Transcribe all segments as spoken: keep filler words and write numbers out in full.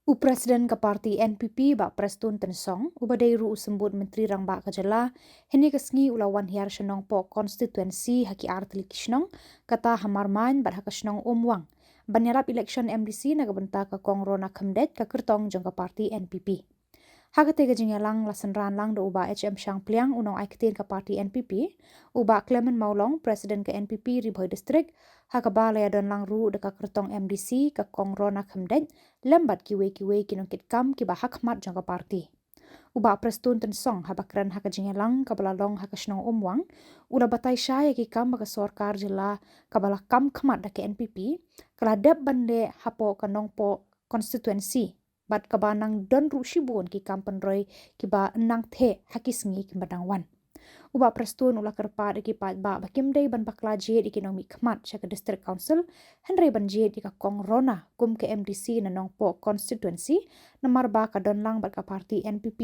U President ka parti N P P, Bah Prestone Tynsong, uba dei ruh u symbud Myntri Rangbah ka jylla, hynne ka sngi u la wan hiar sha Nongpoh constituency ha ki artylli ki shnong, kata ha Marmain bad ha ka shnong Umwang, ban ïalap election M D C na ka bynta ka Kong Rona Khymdeit, ka kyrtong jong ka parti N P P. Ha katei ka jingïalang la synran lang da u Bah H M Shangpliang, u nongai ktien ka parti N P P, u Bah Clement Mawlong, President ka N P P Ri Bhoi District, ha kaba la ïadon lang ruh da ka kyrtong M D C, ka Kong Rona Khymdeit, lem bad kiwei kiwei ki nongkitkam kiba ha khmat jong ka parti. U Bah Prestone Tynsong, haba kren ha ka jingïalang kaba la long ha ka shnong Umwang, u la batai shai ïa ki kam ba ka sorkar jylla kaba la kam khmat da ka N P P ka la dep ban leh hapoh ka Nongpoh constituency, bad kaba nang don ruh shibun ki kam pynroi kiba nang theh ha ki sngi kiba dang wan. U Bah Prestone u la kyrpad ïa ki paidbah ba kim dei ban bakla jied ïa ki nongmihkhmat sha ka District Council, hynrei ban jied ïa ka Kong Rona kum ka M D C na Nongpoh constituency, namar ba ka don lang bad ka parti N P P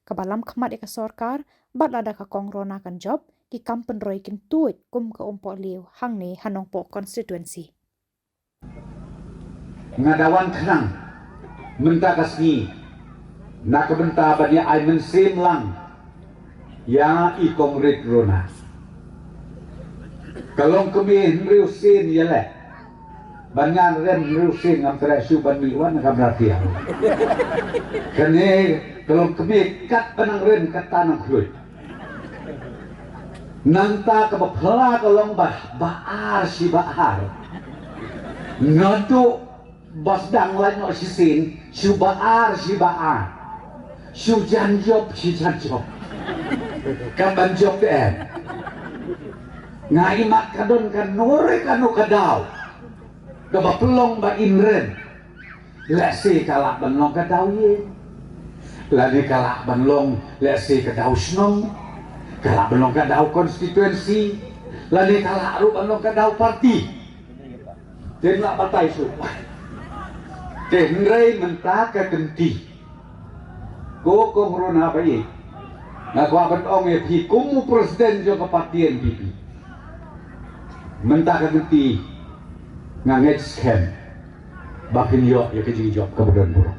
kaba lam khmat ïa ka sorkar, bad lada ka Kong Rona kan jop, ki kam pynroi kin tuid kum ka umpohliew hangne ha Nongpoh constituency. Nga da wan khnang mynta ka sngi na ka bynta ban ïa ai mynsiem lang ïa i Comrade Rona. Ka long kmie hynriew sien ïaleh. Ban ngan rem hynriew sien ngam treh shuh ban mih wan na kamra tiang. Kane ka long kmie kat ba nang rem kata nang khluit. Nangta kaba phylla ka long ba, ba ar shi ba ar. Nga duh ba sdang lait noh shisien, shu ba ar shi ba ar. Shu jan jop shi jan jop. Kan ban jop te em. Nga imat ka don kano re kano ka daw kaba pynlong ba in rem. Lehse ka lah ban long ka daw ïing, lane ka lah ban long lehse ka daw shnong, ka lah ban long ka daw constituency, lane ka lah ruh ban long ka daw party. Te ym lah batai shuh. Te hynrei mynta ka kynti, ko Kong Rona ba ïeit, nga kwah ban ong ïa phi kum u president jong ka party N P P. Mynta ka kynti nga ngeit skhem ba phin ïoh ïa ka jingjop kaba don burom.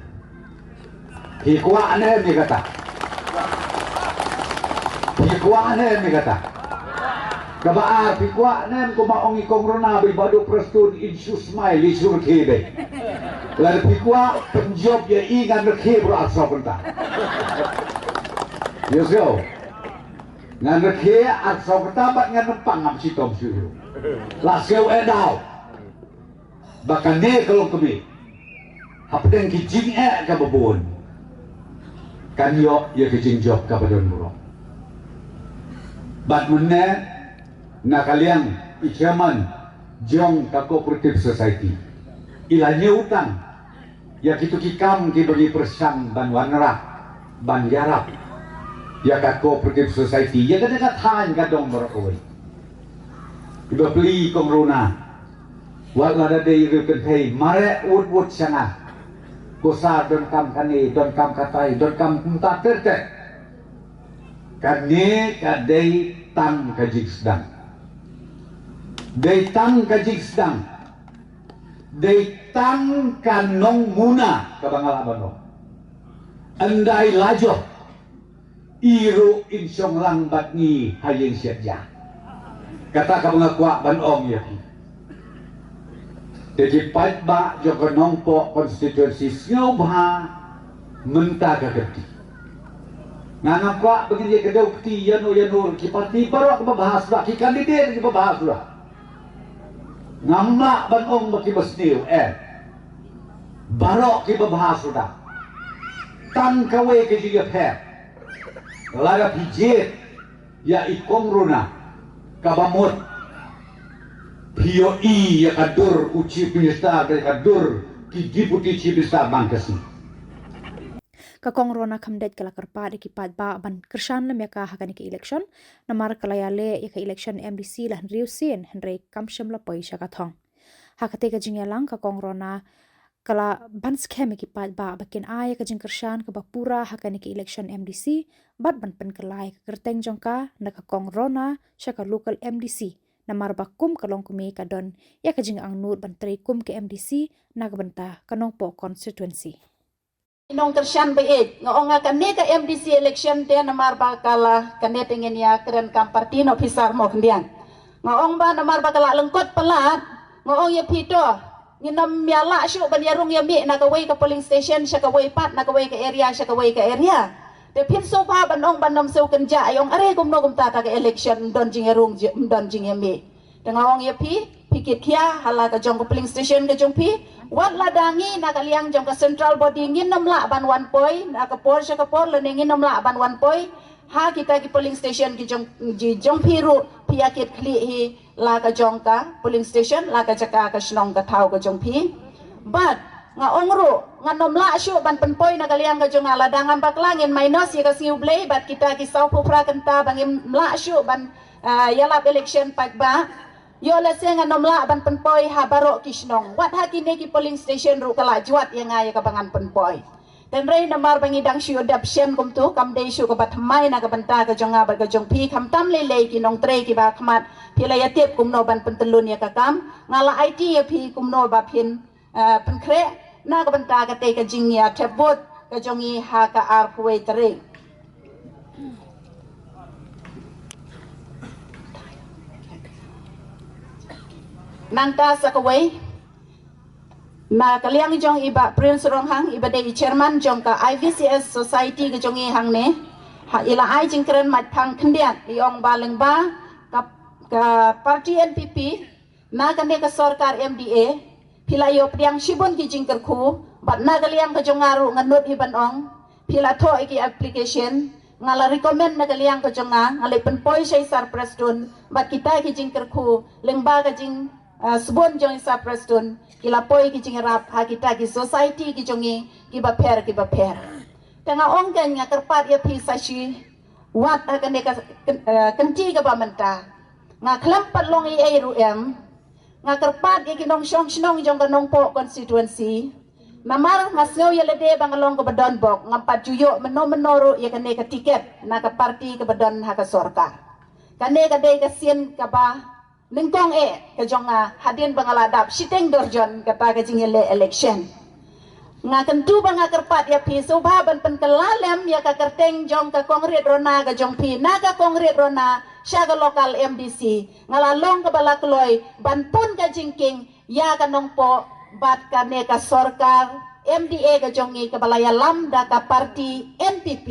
Phi kwah ne em ïa kata? Phi kwah ne em ïa kata? Kaba ar, phi kwah ne em kumba ong i Kong Rona ba i Bah Prestone in shu smile, in shu rkhie beit? Lada phi kwah, pynjop ïa i, ngan rkhie baroh arsaw kynta. Ïa sngewbha. Ngan rkhie arsaw kynta bad ngan ym pang, ngam shitom shuh ruh. La sngewbha eh daw ba kane ka longkmie, hapdeng ki jingeh kaba bun, kan ïoh ïa ka jingjop kaba don burom. Bad mynne na ka liang i chairman jong ka Cooperative Society, i la ñiew tang ïa kito ki kam kiba ngi pyrshang ban wanrah, ban ïarap ïa ka Cooperative Society, ïa kane ka thaiñ ka dong baroh kawei. Iba plie Kong Rona, wat lada dei riewkynthei, mareh wut wut sha nga. Ko sar, donkam kane, donkam katai, donkam kumta ter ter. Kane ka dei tang ka jingsdang. Dei tang ka jingsdang. Dei tang ka nongmuna kaba nga lah ban ong. Ynda i la jop, i ruh in shong lang bad ngi ha ïing shet ja. Kata kaba nga kwah ban ong ïa phi. Te ki paidbah jong ka Nongpoh constituency, sngewbha mynta ka kynti. Nga ngam kwah ba ngin ïa kdew kti ïano ïano, ki party baroh kiba bha suda, ki candidate kiba bha suda. Ngam lah ban ong ba kiba sniew, eh. Baroh kiba bha suda. Tang kawei ka jingïapher, lada phi jied ïa i Kong Rona kaba mut, phi ïohi ïa ka dur u Chief Minister bad ïa ka dur ki Deputy Chief Minister man ka sngi. Ka Kong Rona Khymdeit ka la kyrpad ïa ki paidbah ban kyrshan lem ïa ka ha kane ka election, namar ka la ïaleh ïa ka election M D C la hynriew sien, hynrei kam shym la poi sha ka thong. Ha katei ka jingïalang, ka Kong Rona ka la ban skhem ïa ki paidbah ba kin ai ïa ka jingkyrshan kaba pura ha kane ka election M D C, bad ban pynkylla ïa ka kyrteng jong ka na ka Kong Rona sha ka local M D C, namar ba kum ka longkmie ka don ïa ka jingangnud ban trei kum ka M D C na ka bynta ka Nongpoh constituency. Nongkyrshan ba ïeit, nga ong nga kane ka M D C election te namar ba ka la, kane te ngin ïa kren kam party officer mo khyndiat. Nga ong ba namar ba ka la lyngkot palat, nga ong ïa phi to, ngin ym ïa lah shuh ban ïa rung ïa mih na kawei ka polling station sha kawei pat, na kawei ka area sha kawei ka area. Te phin sngewbha ban ong ban ym sngewkynjah, ïa ong are kumno kumta ta ka election, ym don jingïarung, ym don jingïamih. Te nga ong ïa phi, phi kit khia ha la ka jong ka polling station ka jong phi. Wat lada ngi na ka liang jong ka central body ngin ym lah ban wan poi na ka por sha ka por, lane ngin ym lah ban wan poi ha kita ki polling station ki jong, ki jong phi ruh, phi ïa kit khlieh hi la ka jong ka polling station, la ka jaka ka shnong ka thaw ka jong phi. Bad nga ong ruh ngan ym lah shuh ban pynpoi na ka liang ka jong nga, lada ngam bakla ngin minus ïa ka sngi U Blei bad kita ki sawphew phra kynta ba ngim lah shuh ban, ah, ïalap election paidbah. Ïoh lehse ngan ym lah ban pynpoi ha baroh ki shnong. Wat ha kine ki polling station ruh ka la jwat ïa nga ïa kaba ngan pynpoi. Hynrei namar ba ngi dang shu dep shen kumtu, kam dei shuh kaba thymmai na ka bynta ka jong nga bad ka jong phi, khamtam lei lei ki nongtrei kiba khmat, phi la ïa tip kumno ban pyntyllun ïa ka kam. Nga la aiti ïa phi kumno ba phin, eh, pynkhreh na ka bynta katei ka jingïathep vote ka jong ngi ha ka arphew wei tarik. Nangta sa kawei, na ka liang jong i Bah Prince Ronghang, iba dei i chairman jong ka I V C S Society ka jong i hangne, ha, i la ai jingkren maitphang khyndiat, i ong ba lyngba ka, ka party N P P, na kane ka sorkar M D A, phi la ïoh pdiang shibun ki jingkyrkhu, bad na ka liang ka jong nga ruh nga nud hi ban ong, phi la thoh ïa ki application, nga la recommend na ka liang ka jong nga, nga leit pynpoi sha i Sir Prestone, bad kita ki jingkyrkhu, lyngba ka jing, ah, sbun jong i Sir Prestone, ki la poi ki jingïarap ha kita ki society ki jong ngi, kiba pher, kiba pher. Te nga ong kein nga kyrpad ïa phi sa shi wat ha kane ka kyn-, eh, kynti kaba mynta. Nga khlem pat long ei ei ruh em. Nga kyrpad ïa ki nongshong shnong jong ka Nongpoh constituency. Namar nga sngew ïa lade ba nga long kaba don bok, ngam pat ju ïoh mynno mynno ruh ïa kane ka tiket na ka party kaba don ha ka sorkar. Kane ka dei ka sien kaba nyngkong eh ka jong nga hadien ba nga la dap shiteng dorjon kata ka jingïaleh election. Nga kyntu ba nga kyrpad ïa phi sngewbha ban pynkylla lem ïa ka kyrteng jong ka Kong Rit Rona ka jong phi na ka Kong Rit Rona sha ka local M D C. Nga la long kaba la kloi ban pun ka jingkieng ïa ka Nongpoh bad kane ka sorkar M D A ka jong ngi kaba la ïalam da ka party N P P.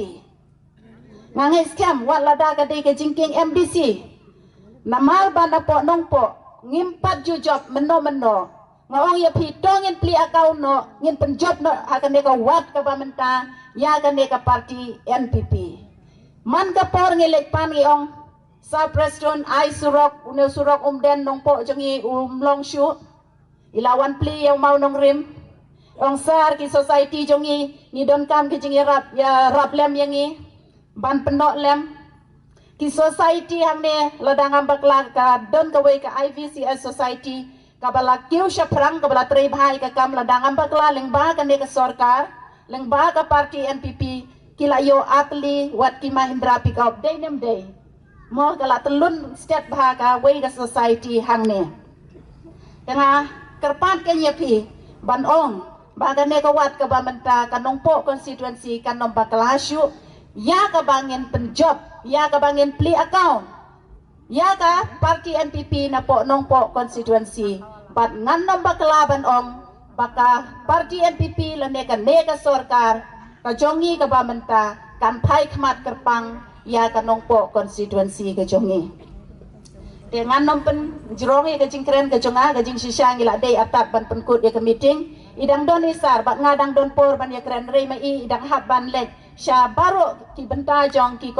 Nga ngeit skhem wat lada ka dei ka jingkieng M D C. Namar ba na poh Nongpoh ngim pat ju jop mynno mynno. Nga ong ïa phi to ngin plie account noh, ngin pynjop noh ha kane ka ward kaba mynta ïa kane ka party N P P. Man ka por ngi leit pan ngi ong Sir Prestone ai surok, une u surok Umden Nongpoh jong ngi um long shuh. I la wan plie ïa u mawnongrim. Ong Sir ki society jong ngi, ngi donkam ki jingïarap, ïarap lem ïa ngi ban pynnoh lem. Ki society hangne lada ngam bakla ka don kawei ka I V C S society kaba la kiew shaphrang kaba la trei bha ïa ka kam, lada ngam bakla lyngba kane ka sorkar, lyngba ka party N P P, ki la ïoh ar tylli wat ki Mahindra pickup, dei ne ym dei? Mo ka la tyllun stet bha kawei ka society hangne. Te nga kyrpad kein ïa phi ban ong ba kane ka ward kaba mynta ka Nongpoh constituency kan ym bakla shuh ïa kaba ngin pynjop, ïa kaba ngin plie account ïa ka party N P P na poh Nongpoh constituency. Bad ngan ym bakla ban ong ba ka party N P P lane kane ka sorkar ka jong ngi kaba mynta kan phai khmat kyrpang ïa ka Nongpoh constituency ka jong ngi. Te ngan ym pynjrong ïa ka jingkren ka jong nga, ka jingshisha ngi la dei artat ban pynkut ïa ka meeting. I dang don i Sir bad nga dang don por ban ïakren, hynrei ma i, i dang hap ban leit sha baroh ki bynta jong ki